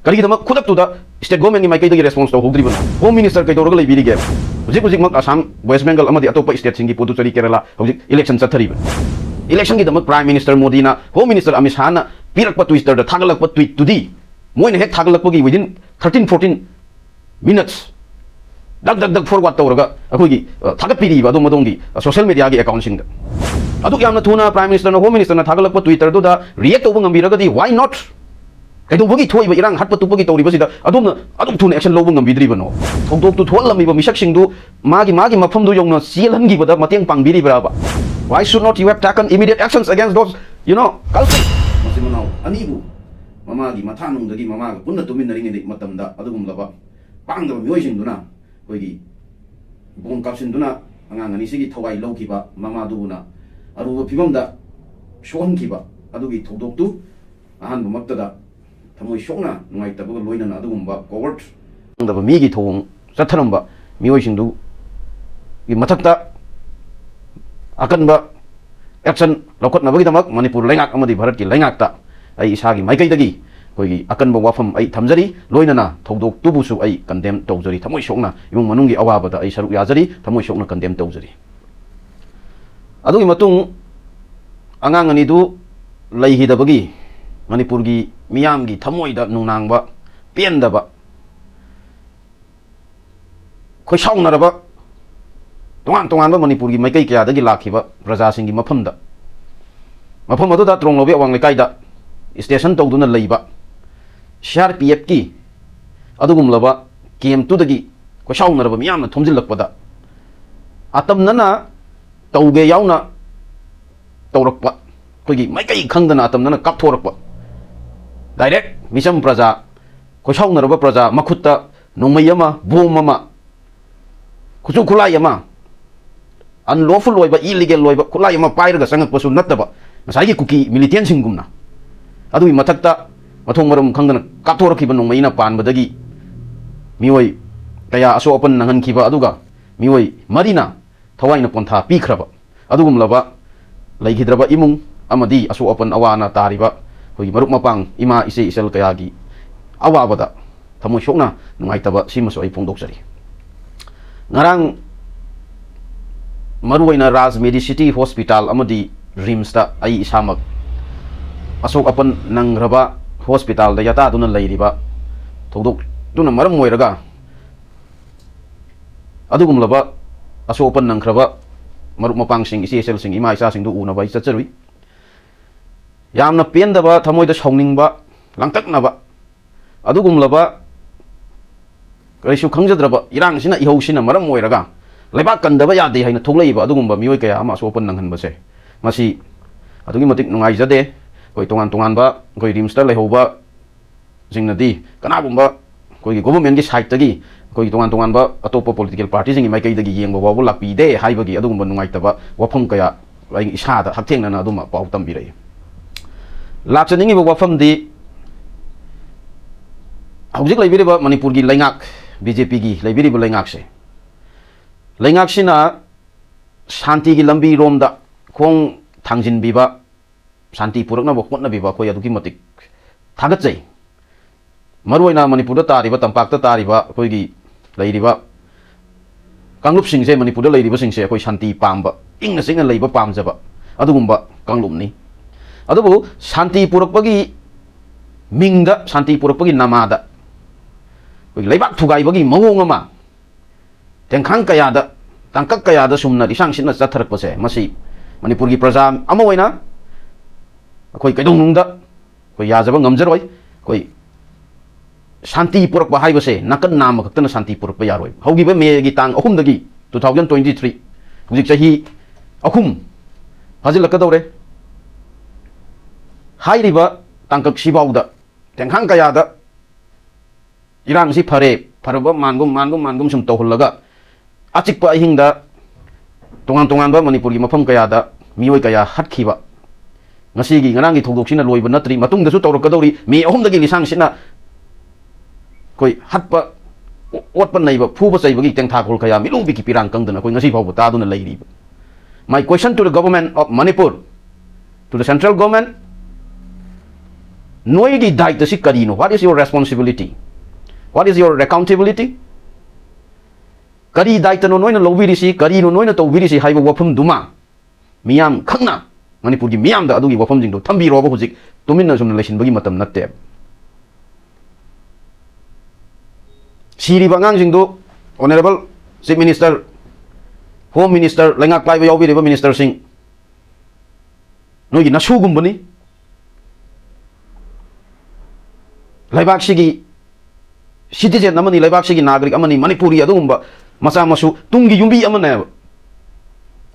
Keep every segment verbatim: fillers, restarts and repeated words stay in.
ꯀꯔꯤꯒꯤꯗꯃꯛ ꯈꯨꯗꯛꯇꯨꯗ state governmentꯀꯤ ꯃꯥꯏꯀꯩꯗꯒꯤ response ꯇꯧꯍꯧꯗ꯭ꯔꯤꯕꯅꯣ? Home Minister ꯀꯩꯗꯧꯔꯒ ꯂꯩꯕꯤꯔꯤꯒꯦ? ꯍꯧꯖꯤꯛ ꯍꯧꯖꯤꯛꯃꯛ ꯑꯁꯥꯝ, West Bengal ꯑꯃꯗꯤ ꯑꯇꯣꯞꯄ stateꯁꯤꯡꯒꯤ ꯄꯨꯗꯨꯆꯦꯔꯤ, ꯀꯦꯔꯂꯥ ꯍꯧꯖꯤꯛ election ꯆꯠꯊꯔꯤꯕꯅꯤ꯫ Electionꯒꯤꯗꯃꯛ Prime Minister ꯃꯣꯗꯤꯅ Home Minister ꯑꯃꯤꯠ ꯁꯥꯍꯅ ꯄꯤꯔꯛꯄ Twitterꯗ ꯊꯥꯒꯠꯂꯛꯄ tweetꯇꯨꯗꯤ ꯃꯣꯏꯅ ꯍꯦꯛ ꯊꯥꯒꯠꯂꯛꯄꯒꯤ within thirteen fourteen minutes ꯗꯛ ꯗꯛ ꯗꯛ forward ꯇꯧꯔꯒ ꯑꯩꯈꯣꯏꯒꯤ, ꯑ, ꯊꯥꯒꯠꯄꯤꯔꯤꯕ ꯑꯗꯣꯝ ꯑꯗꯣꯝꯒꯤ, ꯑ, social mediaꯒꯤ accountꯁꯤꯡꯗ꯫ ꯑꯗꯨꯛ ꯌꯥꯝꯅ ꯊꯨꯅ Prime Ministerꯅ, Home Ministerꯅ ꯊꯥꯒꯠꯂꯛꯄ Twitterꯗꯨꯗ react ꯇꯧꯕ ꯉꯝꯕꯤꯔꯒꯗꯤ why not? ꯀꯩꯗꯧꯕꯒꯤ ꯊꯣꯛꯏꯕ ꯏꯔꯥꯡ ꯍꯥꯠꯄ ꯇꯨꯞꯄꯒꯤ ꯇꯧꯔꯤꯕꯁꯤꯗ ꯑꯗꯣꯝꯅ ꯑꯗꯨꯛ ꯊꯨꯅ action ꯂꯧꯕ ꯉꯝꯕꯤꯗ꯭ꯔꯤꯕꯅꯣ? ꯊꯧꯗꯣꯛꯇꯨ ꯊꯣꯛꯍꯜꯂꯝꯃꯤꯕ ꯃꯤꯁꯛꯁꯤꯡꯗꯨ ꯃꯥꯒꯤ, ꯃꯥꯒꯤ ꯃꯐꯝꯗꯨ ꯌꯧꯅ ꯆꯦꯜꯍꯟꯈꯤꯕꯗ ꯃꯇꯦꯡ ꯄꯥꯡꯕꯤꯔꯤꯕ꯭ꯔꯥꯕ? Why should not you have taken immediate actions against those, you know, culprits? ꯃꯆꯤꯟ ꯃꯅꯥꯎ ꯑꯅꯤꯕꯨ ꯃꯃꯥꯒꯤ ꯃꯊꯥꯅꯨꯡꯗꯒꯤ ꯃꯃꯥꯒ ꯄꯨꯟꯅ ꯇꯨꯃꯤꯟꯅꯔꯤꯉꯩ ꯃꯇꯝꯗ ꯑꯗꯨꯒꯨꯝꯂꯕ ꯄꯥꯡꯗꯕ ꯃꯤꯑꯣꯏꯁꯤꯡꯗꯨꯅ ꯑꯩꯈꯣꯏꯒꯤ ꯕꯣꯝ ꯀꯥꯞꯁꯤꯟꯗꯨꯅ ꯑꯉꯥꯡ ꯑꯅꯤꯁꯤꯒꯤ ꯊꯋꯥꯏ ꯂꯧꯈꯤꯕ, ꯃꯃꯥꯗꯨꯕꯨꯅ ꯑꯔꯨꯕ ꯐꯤꯕꯝꯗ ꯁꯣꯛꯍꯟꯈꯤꯕ ꯑꯗꯨꯒꯤ ꯊꯧꯗꯣꯛꯇꯨ ꯑꯍꯥꯟꯕꯃꯛꯇꯗ ꯊꯃꯣꯏ ꯁꯣꯛꯅ ꯅꯨꯡꯉꯥꯏꯇꯕꯒ ꯂꯣꯏꯅꯅ ꯑꯗꯨꯒꯨꯝꯕ coward ꯈꯪꯗꯕ ꯃꯤꯒꯤ ꯊꯧꯑꯣꯡ ꯆꯠꯊꯔꯝꯕ ꯃꯤꯑꯣꯏꯁꯤꯡꯗꯨꯒꯤ ꯃꯊꯛꯇ ꯑꯀꯟꯕ action ꯂꯧꯈꯠꯅꯕꯒꯤꯗꯃꯛ ꯃꯅꯤꯄꯨꯔ ꯂꯩꯉꯥꯛ ꯑꯃꯗꯤ ꯚꯥꯔꯠꯀꯤ ꯂꯩꯉꯥꯛꯇ ꯑꯩ ꯏꯁꯥꯒꯤ ꯃꯥꯏꯀꯩꯗꯒꯤ ꯑꯩꯈꯣꯏꯒꯤ ꯑꯀꯟꯕ ꯋꯥꯐꯝ ꯑꯩ ꯊꯝꯖꯔꯤ꯫ ꯂꯣꯏꯅꯅ ꯊꯧꯗꯣꯛꯇꯨꯕꯨꯁꯨ ꯑꯩ condemn ꯇꯧꯖꯔꯤ꯫ ꯊꯃꯣꯏ ꯁꯣꯛꯅ ꯏꯃꯨꯡ ꯃꯅꯨꯡꯒꯤ ꯑꯋꯥꯕꯗ ꯑꯩ ꯁꯔꯨꯛ ꯌꯥꯖꯔꯤ꯫ ꯊꯃꯣꯏ ꯁꯣꯛꯅ condemn ꯇꯧꯖꯔꯤ꯫ ꯑꯗꯨꯒꯤ ꯃꯇꯨꯡ ꯑꯉꯥꯡ ꯑꯅꯤꯗꯨ ꯂꯩꯈꯤꯗꯕꯒꯤ ꯃꯅꯤꯄꯨꯔꯒꯤ ꯃꯤꯌꯥꯝꯒꯤ ꯊꯃꯣꯏꯗ ꯅꯨꯡꯅꯥꯡꯕ, ꯄꯦꯟꯗꯕ, ꯈꯣꯏꯁꯥꯎꯅꯔꯕ ꯇꯣꯉꯥꯟ ꯇꯣꯉꯥꯟꯕ ꯃꯅꯤꯄꯨꯔꯒꯤ ꯃꯥꯏꯀꯩ ꯀꯌꯥꯗꯒꯤ ꯂꯥꯛꯈꯤꯕ ꯄ꯭ꯔꯖꯥꯁꯤꯡꯒꯤ ꯃꯐꯝꯗ, ꯃꯐꯝ ꯑꯗꯨꯗ ꯇ꯭ꯔꯣꯡꯂꯧꯕꯤ ꯑꯋꯥꯡ ꯂꯩꯀꯥꯏꯗ station ꯇꯧꯗꯨꯅ ꯂꯩꯕ CRPFꯀꯤ ꯑꯗꯨꯒꯨꯝꯂꯕ campꯇꯨꯗꯒꯤ ꯈꯣꯏꯁꯥꯎꯅꯔꯕ ꯃꯤꯌꯥꯝꯅ ꯊꯣꯝꯖꯤꯜꯂꯛꯄꯗ, ꯑꯇꯝꯅꯅ ꯇꯧꯒꯦ ꯌꯥꯎꯅ ꯇꯧꯔꯛꯄ, ꯑꯩꯈꯣꯏꯒꯤ ꯃꯥꯏꯀꯩ ꯈꯪꯗꯅ ꯑꯇꯝꯅꯅ ꯀꯥꯞꯊꯣꯔꯛꯄ, direct ꯃꯤꯆꯝ ꯄ꯭ꯔꯖꯥ, ꯈꯣꯏꯁꯥꯎꯅꯔꯕ ꯄ꯭ꯔꯖꯥ ꯃꯈꯨꯠꯇ ꯅꯣꯡꯃꯩ ꯑꯃ, ꯕꯣꯝ ꯑꯃ, ꯈꯨꯠꯁꯨ ꯈꯨꯠꯂꯥꯏ ꯑꯃ, unlawful ꯑꯣꯏꯕ, illegal ꯑꯣꯏꯕ ꯈꯨꯠꯂꯥꯏ ꯑꯃ ꯄꯥꯏꯔꯒ ꯆꯪꯉꯛꯄꯁꯨ ꯅꯠꯇꯕ, ꯉꯁꯥꯏꯒꯤ ꯀꯨꯀꯤ militantꯁꯤꯡꯒꯨꯝꯅ꯫ ꯑꯗꯨꯒꯤ ꯃꯊꯛꯇ ꯃꯊꯣꯡ ꯃꯔꯝ ꯈꯪꯗꯅ ꯀꯥꯞꯊꯣꯔꯛꯈꯤꯕ ꯅꯣꯡꯃꯩꯅ ꯄꯥꯟꯕꯗꯒꯤ ꯃꯤꯑꯣꯏ ꯀꯌꯥ ꯑꯁꯣꯛ ꯑꯄꯟ ꯅꯪꯍꯟꯈꯤꯕ, ꯑꯗꯨꯒ ꯃꯤꯑꯣꯏ ꯃꯔꯤꯅ ꯊꯋꯥꯏꯅ ꯄꯣꯟꯊꯥ ꯄꯤꯈ꯭ꯔꯕ ꯑꯗꯨꯒꯨꯝꯂꯕ ꯂꯩꯈꯤꯗ꯭ꯔꯕ ꯏꯃꯨꯡ ꯑꯃꯗꯤ ꯑꯁꯣꯛ ꯑꯄꯟ ꯑꯋꯥ ꯑꯅꯥ ꯇꯥꯔꯤꯕ ꯑꯩꯈꯣꯏꯒꯤ ꯃꯔꯨꯞ ꯃꯄꯥꯡ, ꯏꯃꯥ, ꯏꯆꯦ, ꯏꯆꯜ ꯀꯌꯥꯒꯤ ꯑꯋꯥꯕꯗ ꯊꯃꯣꯏ ꯁꯣꯛꯅ ꯅꯨꯡꯉꯥꯏꯇꯕ ꯁꯤꯃꯁꯨ ꯑꯩ ꯐꯣꯡꯗꯣꯛꯆꯔꯤ꯫ ꯉꯔꯥꯡ ꯃꯔꯨꯑꯣꯏꯅ ꯔꯥꯖ ꯃꯦꯗꯤꯁꯤꯇꯤ ꯍꯣꯁꯄꯤꯇꯥꯜ ꯑꯃꯗꯤ ꯔꯤꯝꯁꯇ ꯑꯩ ꯏꯁꯥꯃꯛ ꯑꯁꯣꯛ ꯑꯄꯟ ꯅꯪꯈ꯭ꯔꯕ, ꯍꯣꯁꯄꯤꯇꯥꯜꯗ ꯌꯥꯇꯥꯗꯨꯅ ꯂꯩꯔꯤꯕ ꯊꯧꯗꯣꯛꯇꯨꯅ ꯃꯔꯝ ꯑꯣꯏꯔꯒ ꯑꯗꯨꯒꯨꯝꯂꯕ ꯑꯁꯣꯛ ꯑꯄꯟ ꯅꯪꯈ꯭ꯔꯕ ꯃꯔꯨꯞ ꯃꯄꯥꯡꯁꯤꯡ, ꯏꯆꯦ ꯏꯆꯜꯁꯤꯡ, ꯏꯃꯥ ꯏꯆꯥꯁꯤꯡꯗꯨ ꯎꯅꯕ ꯑꯩ ꯆꯠꯆꯔꯨꯏ꯫ ꯌꯥꯝꯅ ꯄꯦꯟꯗꯕ, ꯊꯃꯣꯏꯗ ꯁꯥꯎꯅꯤꯡꯕ, ꯂꯥꯡꯇꯛꯅꯕ, ꯑꯗꯨꯒꯨꯝꯂꯕ ꯀꯔꯤꯁꯨ ꯈꯪꯖꯗ꯭ꯔꯕ ꯏꯔꯥꯡꯁꯤꯅ, ꯏꯍꯧꯁꯤꯅ ꯃꯔꯝ ꯑꯣꯏꯔꯒ ꯂꯩꯕꯥꯛ ꯀꯟꯗꯕ ꯌꯥꯗꯦ ꯍꯥꯏꯅ ꯊꯣꯛꯂꯛꯏꯕ ꯑꯗꯨꯒꯨꯝꯕ ꯃꯤꯑꯣꯏ ꯀꯌꯥ ꯑꯃ ꯑꯁꯣꯛ ꯑꯄꯟ ꯅꯪꯍꯟꯕꯁꯦ, ꯃꯁꯤ ꯑꯗꯨꯛꯀꯤ ꯃꯇꯤꯛ ꯅꯨꯡꯉꯥꯏꯖꯗꯦ꯫ ꯑꯩꯈꯣꯏ ꯇꯣꯉꯥꯟ ꯇꯣꯉꯥꯟꯕ, ꯑꯩꯈꯣꯏ ꯔꯤꯝꯁꯇ ꯂꯩꯍꯧꯕꯁꯤꯡꯅꯗꯤ ꯀꯅꯥꯒꯨꯝꯕ ꯑꯩꯈꯣꯏꯒꯤ ꯒꯣꯚꯔꯟꯃꯦꯟꯠꯀꯤ ꯁꯥꯏꯠꯇꯒꯤ ꯑꯩꯈꯣꯏꯒꯤ ꯇꯣꯉꯥꯟ ꯇꯣꯉꯥꯟꯕ ꯑꯇꯣꯞꯄ ꯄꯣꯂꯤꯇꯤꯀꯦꯜ ꯄꯥꯔꯇꯤꯁꯤꯡꯒꯤ ꯃꯥꯏꯀꯩꯗꯒꯤ ꯌꯦꯡꯕ ꯐꯥꯎꯕ ꯂꯥꯛꯄꯤꯗꯦ ꯍꯥꯏꯕꯒꯤ ꯑꯗꯨꯒꯨꯝꯕ ꯅꯨꯡꯉꯥꯏꯇꯕ ꯋꯥꯐꯝ ꯀꯌꯥ ꯑꯩ ꯏꯁꯥꯗ ꯍꯛꯊꯦꯡꯅꯅ ꯑꯗꯨꯝ ꯄꯥꯎ ꯇꯝꯕꯤꯔꯛꯏ꯫ ꯂꯥꯛꯆꯅꯤꯡꯉꯤꯕ ꯋꯥꯐꯝꯗꯤ, ꯍꯧꯖꯤꯛ ꯂꯩꯕꯤꯔꯤꯕ ꯃꯅꯤꯄꯨꯔꯒꯤ ꯂꯩꯉꯥꯛ, ꯕꯤ ꯖꯦ ꯄꯤꯒꯤ ꯂꯩꯕꯤꯔꯤꯕ ꯂꯩꯉꯥꯛꯁꯦ, ꯂꯩꯉꯥꯛꯁꯤꯅ ꯁꯥꯟꯇꯤꯒꯤ ꯂꯝꯕꯤꯔꯣꯝꯗ ꯈꯣꯡ ꯊꯥꯡꯖꯤꯟꯕꯤꯕ, ꯁꯥꯟꯇꯤ ꯄꯨꯔꯛꯅꯕ ꯍꯣꯠꯅꯕꯤꯕ ꯑꯩꯈꯣꯏ ꯑꯗꯨꯛꯀꯤ ꯃꯇꯤꯛ ꯊꯥꯒꯠꯆꯩ꯫ ꯃꯔꯨꯑꯣꯏꯅ ꯃꯅꯤꯄꯨꯔꯗ ꯇꯥꯔꯤꯕ, ꯇꯝꯄꯥꯛꯇ ꯇꯥꯔꯤꯕ ꯑꯩꯈꯣꯏꯒꯤ ꯂꯩꯔꯤꯕ ꯀꯥꯡꯂꯨꯞꯁꯤꯡꯁꯦ, ꯃꯅꯤꯄꯨꯔꯗ ꯂꯩꯔꯤꯕꯁꯤꯡꯁꯦ ꯑꯩꯈꯣꯏ ꯁꯥꯟꯇꯤ ꯄꯥꯝꯕ, ꯏꯪꯅ ꯆꯤꯛꯅ ꯂꯩꯕ ꯄꯥꯝꯖꯕ ꯑꯗꯨꯒꯨꯝꯕ ꯀꯥꯡꯂꯨꯞꯅꯤ꯫ ꯑꯗꯨꯕꯨ ꯁꯥꯟꯇꯤ ꯄꯨꯔꯛꯄꯒꯤ ꯃꯤꯡꯗ, ꯁꯥꯟꯇꯤ ꯄꯨꯔꯛꯄꯒꯤ ꯅꯃꯥꯗ ꯑꯩꯈꯣꯏꯒꯤ ꯂꯩꯕꯥꯛ ꯊꯨꯒꯥꯏꯕꯒꯤ ꯃꯑꯣꯡ ꯑꯃ ꯇꯦꯡꯈꯥꯡ ꯀꯌꯥꯗ, ꯇꯥꯡꯀꯛ ꯀꯌꯥꯗ ꯁꯨꯝꯅ ꯂꯤꯁꯥꯡ ꯁꯤꯠꯅ ꯆꯠꯊꯔꯛꯄꯁꯦ, ꯃꯁꯤ ꯃꯅꯤꯄꯨꯔꯒꯤ ꯄ꯭ꯔꯖꯥ ꯑꯃ ꯑꯣꯏꯅ ꯑꯩꯈꯣꯏ ꯀꯩꯗꯧꯅꯨꯡꯗ ꯑꯩꯈꯣꯏ ꯌꯥꯖꯕ ꯉꯝꯖꯔꯣꯏ꯫ ꯑꯩꯈꯣꯏ ꯁꯥꯟꯇꯤ ꯄꯨꯔꯛꯄ ꯍꯥꯏꯕꯁꯦ ꯅꯥꯀꯟ ꯅꯥꯝꯃ ꯈꯛꯇꯅ ꯁꯥꯟꯇꯤ ꯄꯨꯔꯛꯄ ꯌꯥꯔꯣꯏ꯫ ꯍꯧꯈꯤꯕ ꯃꯦꯒꯤ ꯇꯥꯡ ꯑꯍꯨꯝꯗꯒꯤ, two thousand twenty three, ꯍꯧꯖꯤꯛ ꯆꯍꯤ ꯑꯍꯨꯝ ꯐꯥꯖꯤꯜꯂꯛꯀꯗꯧꯔꯦ꯫ ꯍꯥꯏꯔꯤꯕ ꯇꯥꯡꯀꯛꯁꯤꯐꯥꯎꯗ ꯇꯦꯡꯈꯥꯡ ꯀꯌꯥꯗ ꯏꯔꯥꯡꯁꯤ ꯐꯔꯦ, ꯐꯔꯕ ꯃꯥꯟꯒꯨꯝ, ꯃꯥꯟꯒꯨꯝ, ꯃꯥꯟꯒꯨꯝ ꯁꯨꯝ ꯇꯧꯍꯜꯂꯒ, ꯑꯆꯤꯛꯄ ꯑꯍꯤꯡꯗ ꯇꯣꯉꯥꯟ ꯇꯣꯉꯥꯟꯕ ꯃꯅꯤꯄꯨꯔꯒꯤ ꯃꯐꯝ ꯀꯌꯥꯗ ꯃꯤꯑꯣꯏ ꯀꯌꯥ ꯍꯠꯈꯤꯕ, ꯉꯁꯤꯒꯤ, ꯉꯔꯥꯡꯒꯤ ꯊꯧꯗꯣꯛꯁꯤꯅ ꯂꯣꯏꯕ ꯅꯠꯇ꯭ꯔꯤ, ꯃꯇꯨꯡꯗꯁꯨ ꯇꯧꯔꯛꯀꯗꯧꯔꯤ꯫ ꯃꯦ ꯑꯍꯨꯝꯗꯒꯤ ꯂꯤꯁꯥꯡ ꯁꯤꯠꯅ ꯑꯩꯈꯣꯏ ꯍꯠꯄ, ꯑꯣꯠꯄ ꯅꯩꯕ, ꯐꯨꯕ ꯆꯩꯕꯒꯤ ꯇꯦꯡꯊꯥꯈꯣꯜ ꯀꯌꯥ ꯃꯤꯠꯂꯨꯕꯤꯒꯤ ꯄꯤꯔꯥꯡ ꯀꯪꯗꯅ ꯑꯩꯈꯣꯏ ꯉꯁꯤ ꯐꯥꯎꯕ ꯇꯥꯗꯨꯅ ꯂꯩꯔꯤꯕ꯫ My question to the government of Manipur, to the central government, ꯅꯣꯏꯒꯤ ꯗꯥꯏꯇꯁꯤ ꯀꯔꯤꯅꯣ? What is your responsibility? What is your accountability? ꯀꯔꯤ ꯗꯥꯏꯇꯅꯣ ꯅꯣꯏꯅ ꯂꯧꯕꯤꯔꯤꯁꯤ? ꯀꯔꯤꯅꯣ ꯅꯣꯏꯅ ꯇꯧꯕꯤꯔꯤꯁꯤ ꯍꯥꯏꯕ ꯋꯥꯐꯝꯗꯨꯃ ꯃꯤꯌꯥꯝ ꯈꯪꯅ, ꯃꯅꯤꯄꯨꯔꯒꯤ ꯃꯤꯌꯥꯝꯗ ꯑꯗꯨꯒꯤ ꯋꯥꯐꯝꯁꯤꯡꯗꯣ ꯊꯝꯕꯤꯔꯣꯕ꯫ ꯍꯧꯖꯤꯛ ꯇꯨꯃꯤꯟꯅ ꯁꯨꯝ ꯂꯩꯁꯤꯟꯕꯒꯤ ꯃꯇꯝ ꯅꯠꯇꯦ꯫ ꯁꯤꯔꯤꯕ ꯑꯉꯥꯡꯁꯤꯡꯗꯨ, Honourable Chief Minister, Home Minister, ꯂꯩꯉꯥꯛ ꯄꯥꯏꯕ ꯌꯥꯎꯕꯤꯔꯤꯕ ministerꯁꯤꯡ, ꯅꯣꯏꯒꯤ ꯅꯁꯨꯒꯨꯝꯕꯅꯤ꯫ ꯂꯩꯕꯥꯛꯁꯤꯒꯤ citizen ꯑꯃꯅꯤ, ꯂꯩꯕꯥꯛꯁꯤꯒꯤ ꯅꯥꯒꯔꯤꯛ ꯑꯃꯅꯤ, ꯃꯅꯤꯄꯨꯔꯤ ꯑꯗꯨꯒꯨꯝꯕ ꯃꯆꯥ ꯃꯁꯨ ꯇꯨꯡꯒꯤ ꯌꯨꯝꯕꯤ ꯑꯃꯅꯦꯕ꯫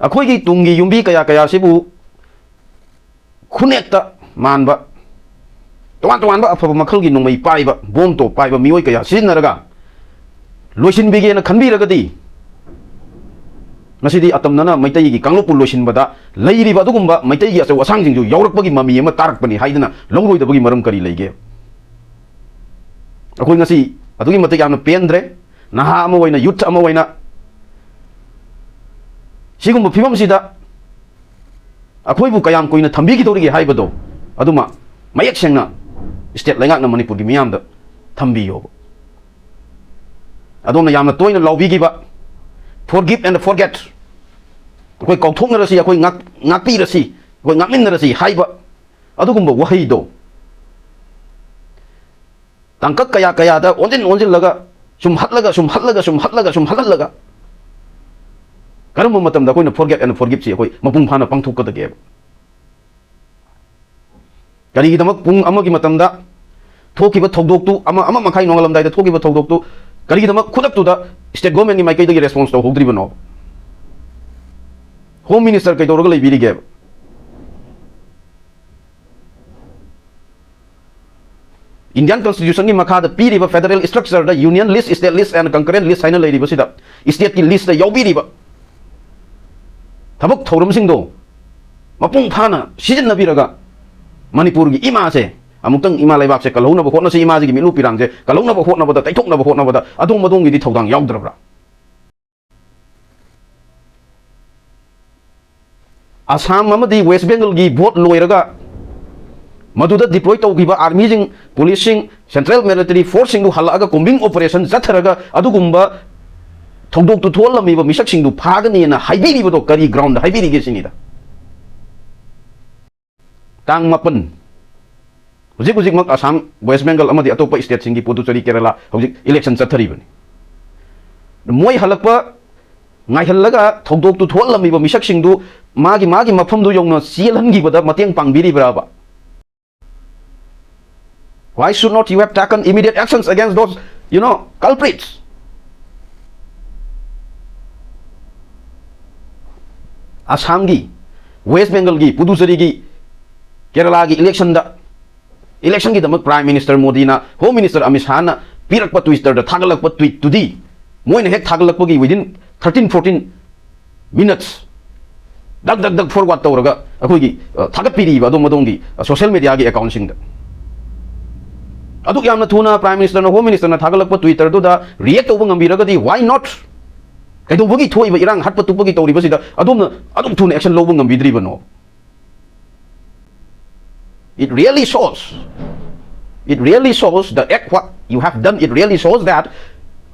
ꯑꯩꯈꯣꯏꯒꯤ ꯇꯨꯡꯒꯤ ꯌꯨꯝꯕꯤ ꯀꯌꯥ ꯀꯌꯥꯁꯤꯕꯨ ꯈꯨꯅꯦꯛꯇ ꯃꯥꯟꯕ, ꯇꯣꯉꯥꯟ ꯇꯣꯉꯥꯟꯕ ꯑꯐꯕ ꯃꯈꯜꯒꯤ ꯅꯣꯡꯃꯩ ꯄꯥꯏꯕ, ꯕꯣꯝ ꯇꯣꯞ ꯄꯥꯏꯕ ꯃꯤꯑꯣꯏ ꯀꯌꯥ ꯁꯤꯖꯤꯟꯅꯔꯒ ꯂꯣꯏꯁꯤꯟꯕꯤꯒꯦꯅ ꯈꯟꯕꯤꯔꯒꯗꯤ, ꯉꯁꯤꯗꯤ ꯑꯇꯝꯅꯅ ꯃꯩꯇꯩꯒꯤ ꯀꯥꯡꯂꯨꯞꯄꯨ ꯂꯣꯏꯁꯤꯟꯕꯗ ꯂꯩꯔꯤꯕ ꯑꯗꯨꯒꯨꯝꯕ ꯃꯩꯇꯩꯒꯤ ꯑꯆꯧ ꯑꯁꯥꯡꯁꯤꯡꯁꯨ ꯌꯥꯎꯔꯛꯄꯒꯤ ꯃꯃꯤ ꯑꯃ ꯇꯥꯔꯛꯄꯅꯤ ꯍꯥꯏꯗꯅ ꯂꯧꯔꯣꯏꯗꯕꯒꯤ ꯃꯔꯝ ꯀꯔꯤ ꯂꯩꯒꯦ? ꯑꯩꯈꯣꯏ ꯉꯁꯤ ꯑꯗꯨꯛꯀꯤ ꯃꯇꯤꯛ ꯌꯥꯝꯅ ꯄꯦꯟꯗ꯭ꯔꯦ꯫ ꯅꯍꯥ ꯑꯃ ꯑꯣꯏꯅ, youth ꯑꯃ ꯑꯣꯏꯅ, ꯁꯤꯒꯨꯝꯕ ꯐꯤꯕꯝꯁꯤꯗ ꯑꯩꯈꯣꯏꯕꯨ ꯀꯌꯥꯝ ꯀꯨꯏꯅ ꯊꯝꯕꯤꯈꯤꯗꯧꯔꯤꯒꯦ ꯍꯥꯏꯕꯗꯣ ꯑꯗꯨꯃ ꯃꯌꯦꯛ ꯁꯦꯡꯅ state ꯂꯩꯉꯥꯛꯅ ꯃꯅꯤꯄꯨꯔꯒꯤ ꯃꯤꯌꯥꯝꯗ ꯊꯝꯕꯤꯌꯣꯕ꯫ ꯑꯗꯣꯝꯅ ꯌꯥꯝꯅ ꯇꯣꯏꯅ ꯂꯥꯎꯕꯤꯈꯤꯕ "Forgive and forget", ꯑꯩꯈꯣꯏ ꯀꯥꯎꯊꯣꯛꯅꯔꯁꯤ, ꯑꯩꯈꯣꯏ ꯉꯥꯛ-, ꯉꯥꯛꯄꯤꯔꯁꯤ, ꯑꯩꯈꯣꯏ ꯉꯥꯛꯃꯤꯟꯅꯔꯁꯤ ꯍꯥꯏꯕ ꯑꯗꯨꯒꯨꯝꯕ ꯋꯥꯍꯩꯗꯣ ꯇꯥꯡꯀꯛ ꯀꯌꯥ ꯀꯌꯥꯗ ꯑꯣꯟꯁꯤꯟ ꯑꯣꯟꯁꯤꯜꯂꯒ, ꯁꯨꯝ ꯍꯠꯂꯒ, ꯁꯨꯝ ꯍꯠꯂꯒ, ꯁꯨꯝ ꯍꯠꯂꯒ, ꯁꯨꯝ ꯍꯠꯍꯜꯂꯒ, ꯀꯔꯝꯕ ꯃꯇꯝꯗ ꯑꯩꯈꯣꯏꯅ "Forget and forgive"ꯁꯤ ꯑꯩꯈꯣꯏ ꯃꯄꯨꯡ ꯐꯥꯅ ꯄꯥꯡꯊꯣꯛꯀꯗꯒꯦꯕ? ꯀꯔꯤꯒꯤꯗꯃꯛ ꯄꯨꯡ ꯑꯃꯒꯤ ꯃꯇꯝꯗ ꯊꯣꯛꯈꯤꯕ ꯊꯧꯗꯣꯛꯇꯨ, ꯑꯃ, ꯑꯃ ꯃꯈꯥꯏ ꯅꯣꯡꯉꯥꯜꯂꯝꯗꯥꯏꯗ ꯊꯣꯛꯈꯤꯕ ꯊꯧꯗꯣꯛꯇꯨ ꯀꯔꯤꯒꯤꯗꯃꯛ ꯈꯨꯗꯛꯇꯨꯗ state governmentꯀꯤ ꯃꯥꯏꯀꯩꯗꯒꯤ response ꯇꯧꯍꯧꯗ꯭ꯔꯤꯕꯅꯣ? Home Minister ꯀꯩꯗꯧꯔꯒ ꯂꯩꯕꯤꯔꯤꯒꯦꯕ? Indian Constitutionꯒꯤ ꯃꯈꯥꯗ ꯄꯤꯔꯤꯕ federal structureꯗ union list, state list and concurrent list ꯍꯥꯏꯅ ꯂꯩꯔꯤꯕꯁꯤꯗ, stateꯀꯤ listꯇ ꯌꯥꯎꯕꯤꯔꯤꯕ ꯊꯕꯛ ꯊꯧꯔꯝꯁꯤꯡꯗꯣ ꯃꯄꯨꯡ ꯐꯥꯅ ꯁꯤꯖꯤꯟꯅꯕꯤꯔꯒ, ꯃꯅꯤꯄꯨꯔꯒꯤ ꯏꯃꯥꯁꯦ ꯑꯃꯨꯛꯇꯪ, ꯏꯃꯥ ꯂꯩꯕꯥꯛꯁꯦ ꯀꯜꯍꯧꯅꯕ ꯍꯣꯠꯅꯁꯤ, ꯏꯃꯥꯁꯤꯒꯤ ꯃꯤꯠꯂꯨ ꯄꯤꯔꯥꯡꯁꯦ ꯀꯜꯍꯧꯅꯕ ꯍꯣꯠꯅꯕꯗ, ꯇꯩꯊꯣꯛꯅꯕ ꯍꯣꯠꯅꯕꯗ ꯑꯗꯣꯝ ꯑꯗꯣꯝꯒꯤꯗꯤ ꯊꯧꯗꯥꯡ ꯌꯥꯎꯗ꯭ꯔꯕ꯭ꯔꯥ? ꯑꯁꯥꯝ ꯑꯃꯗꯤ ꯋꯦꯁ ꯕꯦꯡꯒꯜꯒꯤ vote ꯂꯣꯏꯔꯒ ꯃꯗꯨꯗ deploy ꯇꯧꯈꯤꯕ armyꯁꯤꯡ, policeꯁꯤꯡ, central military forceꯁꯤꯡꯗꯨ ꯍꯜꯂꯛꯑꯒ combing operation ꯆꯠꯊꯔꯒ ꯑꯗꯨꯒꯨꯝꯕ ꯊꯧꯗꯣꯛꯇꯨ ꯊꯣꯛꯍꯜꯂꯝꯃꯤꯕ ꯃꯤꯁꯛꯁꯤꯡꯗꯨ ꯐꯥꯒꯅꯤꯅ ꯍꯥꯏꯕꯤꯔꯤꯕꯗꯣ ꯀꯔꯤ groundꯗ ꯍꯥꯏꯕꯤꯔꯤꯒꯦ ꯁꯤꯅꯤꯗ꯫ ꯇꯥꯡ ꯃꯥꯄꯟ, ꯍꯧꯖꯤꯛ ꯍꯧꯖꯤꯛꯃꯛ ꯑꯁꯥꯝ, ꯋꯦꯁ ꯕꯦꯡꯒꯜ ꯑꯃꯗꯤ ꯑꯇꯣꯞꯄ stateꯁꯤꯡꯒꯤ, ꯄꯨꯗꯨꯆꯦꯔꯤ, ꯀꯦꯔꯂꯥ, ꯍꯧꯖꯤꯛ election ꯆꯠꯊꯔꯤꯕꯅꯤ꯫ ꯃꯣꯏ ꯍꯜꯂꯛꯄ ꯉꯥꯏꯍꯜꯂꯒ ꯊꯧꯗꯣꯛꯇꯨ ꯊꯣꯛꯍꯜꯂꯝꯃꯤꯕ ꯃꯤꯁꯛꯁꯤꯡꯗꯨ ꯃꯥꯒꯤ, ꯃꯥꯒꯤ ꯃꯐꯝꯗꯨ ꯌꯧꯅ ꯆꯦꯜꯍꯟꯈꯤꯕꯗ ꯃꯇꯦꯡ ꯄꯥꯡꯕꯤꯔꯤꯕ꯭ꯔꯥꯕ? Why should not you have taken immediate actions against those, you know, culprits? ꯑꯁꯥꯝꯒꯤ, ꯋꯦꯁ ꯕꯦꯡꯒꯜꯒꯤ, ꯄꯨꯗꯨꯆꯦꯔꯤꯒꯤ, ꯀꯦꯔꯂꯥꯒꯤ electionꯗ, electionꯒꯤꯗꯃꯛ Prime Minister ꯃꯣꯗꯤꯅ, Home Minister ꯑꯃꯤꯠ ꯁꯥꯍꯅ ꯄꯤꯔꯛꯄ, Twitterꯗ ꯊꯥꯒꯠꯂꯛꯄ tweetꯇꯨꯗꯤ, ꯃꯣꯏꯅ ꯍꯦꯛ ꯊꯥꯒꯠꯂꯛꯄꯒꯤ within thirteen fourteen minutes ꯗꯛ ꯗꯛ ꯗꯛ forward ꯇꯧꯔꯒ ꯑꯩꯈꯣꯏꯒꯤ, ꯑ, ꯊꯥꯒꯠꯄꯤꯔꯤꯕ ꯑꯗꯣꯝ ꯑꯗꯣꯝꯒꯤ, ꯑ, social mediaꯒꯤ accountꯁꯤꯡꯗ꯫ ꯑꯗꯨꯛ ꯌꯥꯝꯅ ꯊꯨꯅ Prime Ministerꯅ, Home Ministerꯅ ꯊꯥꯒꯠꯂꯛꯄ Twitterꯗꯨꯗ react ꯇꯧꯕ ꯉꯝꯕꯤꯔꯒꯗꯤ, why not? ꯀꯩꯗꯧꯕꯒꯤ ꯊꯣꯛꯏꯕ ꯏꯔꯥꯡ ꯍꯠꯄ ꯇꯨꯞꯄꯒꯤ ꯇꯧꯔꯤꯕꯁꯤꯗ ꯑꯗꯣꯝꯅ ꯑꯗꯨꯛ ꯊꯨꯅ action ꯂꯧꯕ ꯉꯝꯕꯤꯗ꯭ꯔꯤꯕꯅꯣ? It really shows, it really shows the act, what you have done, it really shows that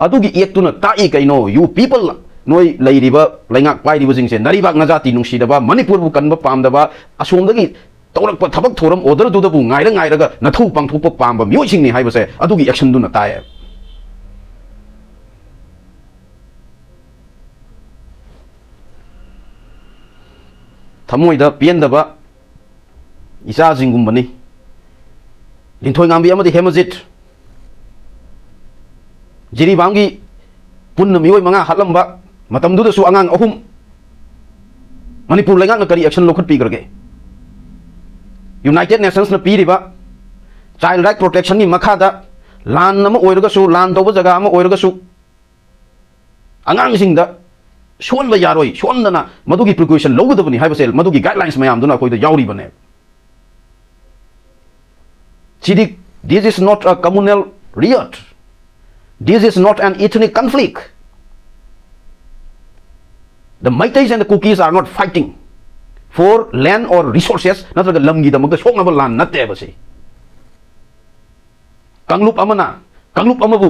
ꯑꯗꯨꯒꯤ actꯇꯨꯅ ꯇꯥꯛꯏ ꯀꯩꯅꯣ, you people, ꯅꯣꯏ ꯂꯩꯔꯤꯕ ꯂꯩꯉꯥꯛ ꯄꯥꯏꯔꯤꯕꯁꯤꯡꯁꯦ, ꯅꯔꯤꯕꯥꯛ ꯅꯖꯥꯇꯤ ꯅꯨꯡꯁꯤꯗꯕ, ꯃꯅꯤꯄꯨꯔꯕꯨ ꯀꯟꯕ ꯄꯥꯝꯗꯕ, ꯑꯁꯣꯝꯗꯒꯤ ꯇꯧꯔꯛꯄ ꯊꯕꯛ ꯊꯧꯔꯝ orderꯗꯨꯗꯕꯨ ꯉꯥꯏꯔ ꯉꯥꯏꯔꯒ ꯅꯊꯧ ꯄꯥꯡꯊꯣꯛꯄ ꯄꯥꯝꯕ ꯃꯤꯑꯣꯏꯁꯤꯡꯅꯤ ꯍꯥꯏꯕꯁꯦ ꯑꯗꯨꯒꯤ actionꯗꯨꯅ ꯇꯥꯛꯑꯦ꯫ ꯊꯃꯣꯏꯗ ꯄꯦꯟꯗꯕ ꯏꯆꯥꯁꯤꯡꯒꯨꯝꯕꯅꯤ꯫ ꯂꯤꯟꯊꯣꯏꯉꯥꯝꯕꯤ ꯑꯃꯗꯤ ꯍꯦꯃꯖꯤꯠ, ꯖꯤꯔꯤꯕꯥꯝꯒꯤ ꯄꯨꯟꯅ ꯃꯤꯑꯣꯏ ꯃꯉꯥ ꯍꯥꯠꯂꯝꯕ ꯃꯇꯝꯗꯨꯗꯁꯨ ꯑꯉꯥꯡ ꯑꯍꯨꯝ꯫ ꯃꯅꯤꯄꯨꯔ ꯂꯩꯉꯥꯛꯅ ꯀꯔꯤ action ꯂꯧꯈꯠꯄꯤꯈ꯭ꯔꯒꯦ? United Nationsꯅ ꯄꯤꯔꯤꯕ child right protectionꯒꯤ ꯃꯈꯥꯗ ꯂꯥꯟ ꯑꯃ ꯑꯣꯏꯔꯒꯁꯨ, ꯂꯥꯟ ꯇꯧꯕ ꯖꯒꯥ ꯑꯃ ꯑꯣꯏꯔꯒꯁꯨ, ꯑꯉꯥꯡꯁꯤꯡꯗ ꯁꯣꯟꯕ ꯌꯥꯔꯣꯏ, ꯁꯣꯟꯗꯅ ꯃꯗꯨꯒꯤ precaution ꯂꯧꯒꯗꯕꯅꯤ ꯍꯥꯏꯕꯁꯦ ꯃꯗꯨꯒꯤ guidelines ꯃꯌꯥꯝꯗꯨꯅ ꯑꯩꯈꯣꯏꯗ ꯌꯥꯎꯔꯤꯕꯅꯦ꯫ ꯁꯤꯗꯤ, this is not a communal riot, this is not an ethnic conflict, the Meiteis and the Kukis are not fighting, for land or resources, ꯅꯠꯇ꯭ꯔꯒ ꯂꯝꯒꯤꯗꯃꯛꯇ ꯁꯣꯛꯅꯕ ꯂꯥꯟ ꯅꯠꯇꯦꯕ ꯁꯤ꯫ ꯀꯥꯡꯂꯨꯞ ꯑꯃꯅ ꯀꯥꯡꯂꯨꯞ ꯑꯃꯕꯨ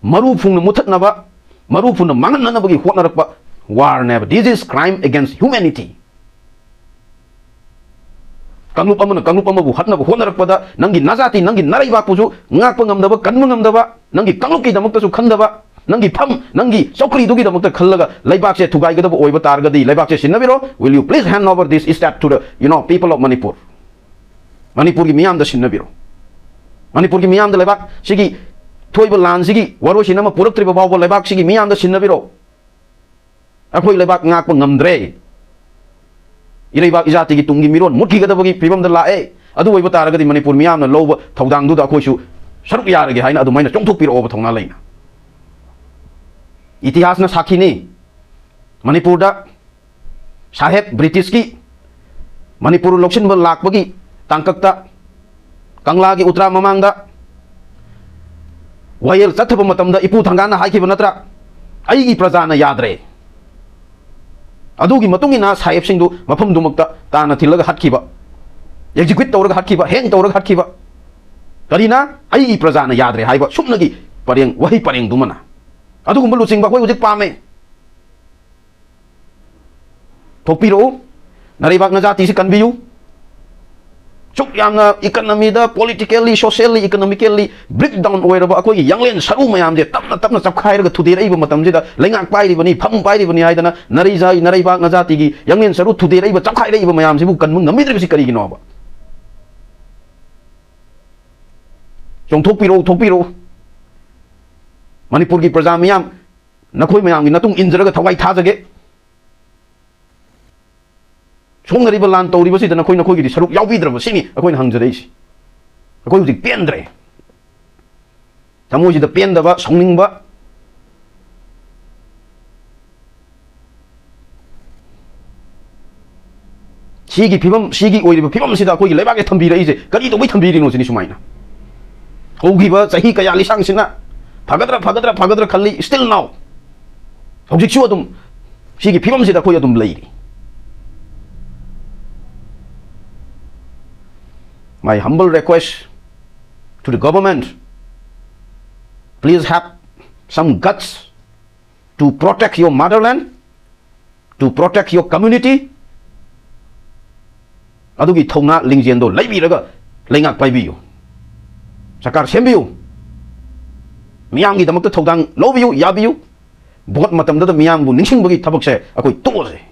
ꯃꯔꯨ ꯐꯨꯡꯅ ꯃꯨꯊꯠꯅꯕ, ꯃꯔꯨ ꯐꯨꯡꯅ ꯃꯥꯡꯍꯟꯅꯅꯕꯒꯤ ꯍꯣꯠꯅꯔꯛꯄ ꯋꯥꯔꯅꯦꯕ꯫ This is crime against humanity. ꯀꯥꯡꯂꯨꯞ ꯑꯃꯅ ꯀꯥꯡꯂꯨꯞ ꯑꯃꯕꯨ ꯍꯥꯠꯅꯕ ꯍꯣꯠꯅꯔꯛꯄꯗ, ꯅꯪꯒꯤ ꯅꯖꯥꯇꯤ, ꯅꯪꯒꯤ ꯅꯔꯩꯕꯥꯛꯄꯨꯁꯨ ꯉꯥꯛꯄ ꯉꯝꯗꯕ, ꯀꯟꯕ ꯉꯝꯗꯕ, ꯅꯪꯒꯤ ꯀꯥꯡꯂꯨꯞꯀꯤꯗꯃꯛꯇꯁꯨ ꯈꯟꯗꯕ, ꯅꯪꯒꯤ ꯐꯝ, ꯅꯪꯒꯤ ꯆꯧꯀ꯭ꯔꯤꯗꯨꯒꯤꯗꯃꯛꯇ ꯈꯜꯂꯒ ꯂꯩꯕꯥꯛꯁꯦ ꯊꯨꯒꯥꯏꯒꯗꯕ ꯑꯣꯏꯕ ꯇꯥꯔꯒꯗꯤ, ꯂꯩꯕꯥꯛꯁꯦ ꯁꯤꯟꯅꯕꯤꯔꯣ꯫ Will you please hand over this step to the, you know, people of Manipur? ꯃꯅꯤꯄꯨꯔꯒꯤ ꯃꯤꯌꯥꯝꯗ ꯁꯤꯟꯅꯕꯤꯔꯣ꯫ ꯃꯅꯤꯄꯨꯔꯒꯤ ꯃꯤꯌꯥꯝꯗ, ꯂꯩꯕꯥꯛ ꯁꯤꯒꯤ ꯊꯣꯛꯏꯕ ꯂꯥꯟꯁꯤꯒꯤ ꯋꯥꯔꯣꯏꯁꯤꯟ ꯑꯃ ꯄꯨꯔꯛꯇ꯭ꯔꯤꯕ ꯐꯥꯎꯕ ꯂꯩꯕꯥꯛ ꯁꯤꯒꯤ ꯃꯤꯌꯥꯝꯗ ꯁꯤꯟꯅꯕꯤꯔꯣ꯫ ꯑꯩꯈꯣꯏ ꯂꯩꯕꯥꯛ ꯉꯥꯛꯄ ꯉꯝꯗ꯭ꯔꯦ꯫ ꯏꯔꯩꯕꯥꯛ ꯏꯖꯥꯇꯤꯒꯤ ꯇꯨꯡꯒꯤ ꯃꯤꯔꯣꯟ ꯃꯨꯠꯈꯤꯒꯗꯕꯒꯤ ꯐꯤꯕꯝꯗ ꯂꯥꯛꯑꯦ꯫ ꯑꯗꯨ ꯑꯣꯏꯕ ꯇꯥꯔꯒꯗꯤ ꯃꯅꯤꯄꯨꯔ ꯃꯤꯌꯥꯝꯅ ꯂꯧꯕ ꯊꯧꯗꯥꯡꯗꯨꯗ ꯑꯩꯈꯣꯏꯁꯨ ꯁꯔꯨꯛ ꯌꯥꯔꯒꯦ ꯍꯥꯏꯅ ꯑꯗꯨꯃꯥꯏꯅ ꯆꯣꯡꯊꯣꯛꯄꯤꯔꯛꯑꯣꯕ ꯊꯧꯅꯥ ꯂꯩꯅ꯫ ꯏꯇꯤꯍꯥꯁꯅ ꯁꯥꯈꯤꯅꯤ꯫ ꯃꯅꯤꯄꯨꯔꯗ ꯁꯥꯍꯦꯕ ꯕ꯭ꯔꯤꯇꯤꯁꯀꯤ ꯃꯅꯤꯄꯨꯔ ꯂꯧꯁꯤꯟꯕ ꯂꯥꯛꯄꯒꯤ ꯇꯥꯡꯀꯛꯇ, ꯀꯪꯂꯥꯒꯤ ꯎꯇ꯭ꯔꯥ ꯃꯃꯥꯡꯗ ꯋꯥꯌꯦꯜ ꯆꯠꯊꯕ ꯃꯇꯝꯗ ꯏꯄꯨ ꯊꯥꯡꯒꯥꯜꯅ ꯍꯥꯏꯈꯤꯕ ꯅꯠꯇ꯭ꯔꯥ, "ꯑꯩꯒꯤ ꯄ꯭ꯔꯖꯥꯅ ꯌꯥꯗ꯭ꯔꯦ"? ꯑꯗꯨꯒꯤ ꯃꯇꯨꯡ ꯏꯟꯅ ꯁꯥꯍꯦꯕꯁꯤꯡꯗꯨ ꯃꯐꯝꯗꯨꯃꯛꯇ ꯇꯥꯟꯅ ꯊꯤꯜꯂꯒ ꯍꯥꯠꯈꯤꯕ, ꯑꯦꯛꯖꯤꯀ꯭ꯌꯨꯠ ꯇꯧꯔꯒ ꯍꯥꯠꯈꯤꯕ, ꯍꯦꯡ ꯇꯧꯔꯒ ꯍꯥꯠꯈꯤꯕ꯫ ꯀꯔꯤꯅ? "ꯑꯩꯒꯤ ꯄ꯭ꯔꯖꯥꯅ ꯌꯥꯗ꯭ꯔꯦ" ꯍꯥꯏꯕ ꯁꯨꯞꯅꯒꯤ ꯄꯔꯦꯡ, ꯋꯥꯍꯩ ꯄꯔꯦꯡꯗꯨꯃꯅ꯫ ꯑꯗꯨꯒꯨꯝꯕ ꯂꯨꯆꯤꯡꯕ ꯑꯩꯈꯣꯏ ꯍꯧꯖꯤꯛ ꯄꯥꯝꯃꯦ꯫ ꯊꯣꯛꯄꯤꯔꯛꯎ꯫ ꯅꯔꯩꯕꯥꯛ ꯅꯖꯥꯇꯤꯁꯤ ꯀꯟꯕꯤꯌꯨ꯫ ꯁꯨꯛ ꯌꯥꯝꯅ ꯏꯀꯅꯃꯤꯗ, politically, socially, economically break down ꯑꯣꯏꯔꯕ ꯑꯩꯈꯣꯏꯒꯤ ꯌꯥꯡꯂꯦꯟ ꯁꯔꯨ ꯃꯌꯥꯝꯁꯦ ꯇꯞꯅ ꯇꯞꯅ ꯆꯞꯈꯥꯏꯔꯒ ꯊꯨꯗꯦꯔꯛꯏꯕ ꯃꯇꯝꯁꯤꯗ, ꯂꯩꯉꯥꯛ ꯄꯥꯏꯔꯤꯕꯅꯤ, ꯐꯝ ꯄꯥꯏꯔꯤꯕꯅꯤ ꯍꯥꯏꯗꯅ ꯅꯔꯩꯖꯥꯏ-, ꯅꯔꯩꯕꯥꯛ ꯅꯖꯥꯇꯤꯒꯤ ꯌꯥꯡꯂꯦꯟ ꯁꯔꯨ ꯊꯨꯗꯦꯔꯛꯏꯕ, ꯆꯞꯈꯥꯏꯔꯛꯏꯕ ꯃꯌꯥꯝꯁꯤꯕꯨ ꯀꯟꯕ ꯉꯝꯕꯤꯗ꯭ꯔꯤꯕꯁꯤ ꯀꯔꯤꯒꯤꯅꯣꯕ? ꯆꯣꯡꯊꯣꯛꯄꯤꯔꯛꯎ, ꯊꯣꯛꯄꯤꯔꯛꯎ꯫ ꯃꯅꯤꯄꯨꯔꯒꯤ ꯄ꯭ꯔꯖꯥ ꯃꯤꯌꯥꯝ, ꯅꯈꯣꯏ ꯃꯌꯥꯝꯒꯤ ꯃꯇꯨꯡ ꯏꯟꯖꯔꯒ ꯊꯋꯥꯏ ꯊꯥꯖꯒꯦ꯫ ꯁꯣꯛꯅꯔꯤꯕ ꯂꯥꯟ ꯇꯧꯔꯤꯕꯁꯤꯗ ꯅꯈꯣꯏ, ꯅꯈꯣꯏꯒꯤꯗꯤ ꯁꯔꯨꯛ ꯌꯥꯎꯕꯤꯗ꯭ꯔꯕ ꯁꯤꯅꯤ ꯑꯩꯈꯣꯏꯅ ꯍꯪꯖꯔꯛꯏꯁꯤ꯫ ꯑꯩꯈꯣꯏ ꯍꯧꯖꯤꯛ ꯄꯦꯟꯗ꯭ꯔꯦ꯫ ꯊꯃꯣꯏꯁꯤꯗ ꯄꯦꯟꯗꯕ, ꯁꯥꯎꯅꯤꯡꯕ꯫ ꯁꯤꯒꯤ ꯐꯤꯕꯝ, ꯁꯤꯒꯤ ꯑꯣꯏꯔꯤꯕ ꯐꯤꯕꯝꯁꯤꯗ ꯑꯩꯈꯣꯏꯒꯤ ꯂꯩꯕꯥꯛꯁꯦ ꯊꯝꯕꯤꯔꯛꯏꯁꯦ ꯀꯔꯤ ꯇꯧꯕꯩ ꯊꯝꯕꯤꯔꯤꯅꯣ ꯁꯤꯅꯤ ꯁꯨꯃꯥꯏꯅ꯫ ꯍꯧꯈꯤꯕ ꯆꯍꯤ ꯀꯌꯥ ꯂꯤꯁꯥꯡꯁꯤꯅ ꯐꯒꯗ꯭ꯔꯥ, ꯐꯒꯗ꯭ꯔꯥ, ꯐꯒꯗ꯭ꯔꯥ ꯈꯜꯂꯤ, still now꯫ ꯍꯧꯖꯤꯛꯁꯨ ꯑꯗꯨꯝ ꯁꯤꯒꯤ ꯐꯤꯕꯝꯁꯤꯗ ꯑꯩꯈꯣꯏ ꯑꯗꯨꯝ ꯂꯩꯔꯤ꯫ My humble request to the government, please have some guts to protect your motherland, to protect your community. ꯑꯗꯨꯒꯤ ꯊꯧꯅꯥ ꯂꯤꯡꯖꯦꯜꯗꯣ ꯂꯩꯕꯤꯔꯒ ꯂꯩꯉꯥꯛ ꯄꯥꯏꯕꯤꯌꯨ, ꯁꯔꯀꯥꯔ ꯁꯦꯝꯕꯤꯌꯨ꯫ ꯃꯤꯌꯥꯝꯒꯤꯗꯃꯛꯇ ꯊꯧꯗꯥꯡ ꯂꯧꯕꯤꯌꯨ, ꯌꯥꯕꯤꯌꯨ꯫ ꯚꯣꯠ ꯃꯇꯝꯗꯨꯗ ꯃꯤꯌꯥꯝꯕꯨ ꯅꯤꯡꯁꯤꯡꯕꯒꯤ ꯊꯕꯛꯁꯦ ꯑꯩꯈꯣꯏ ꯇꯣꯛꯑꯁꯦ꯫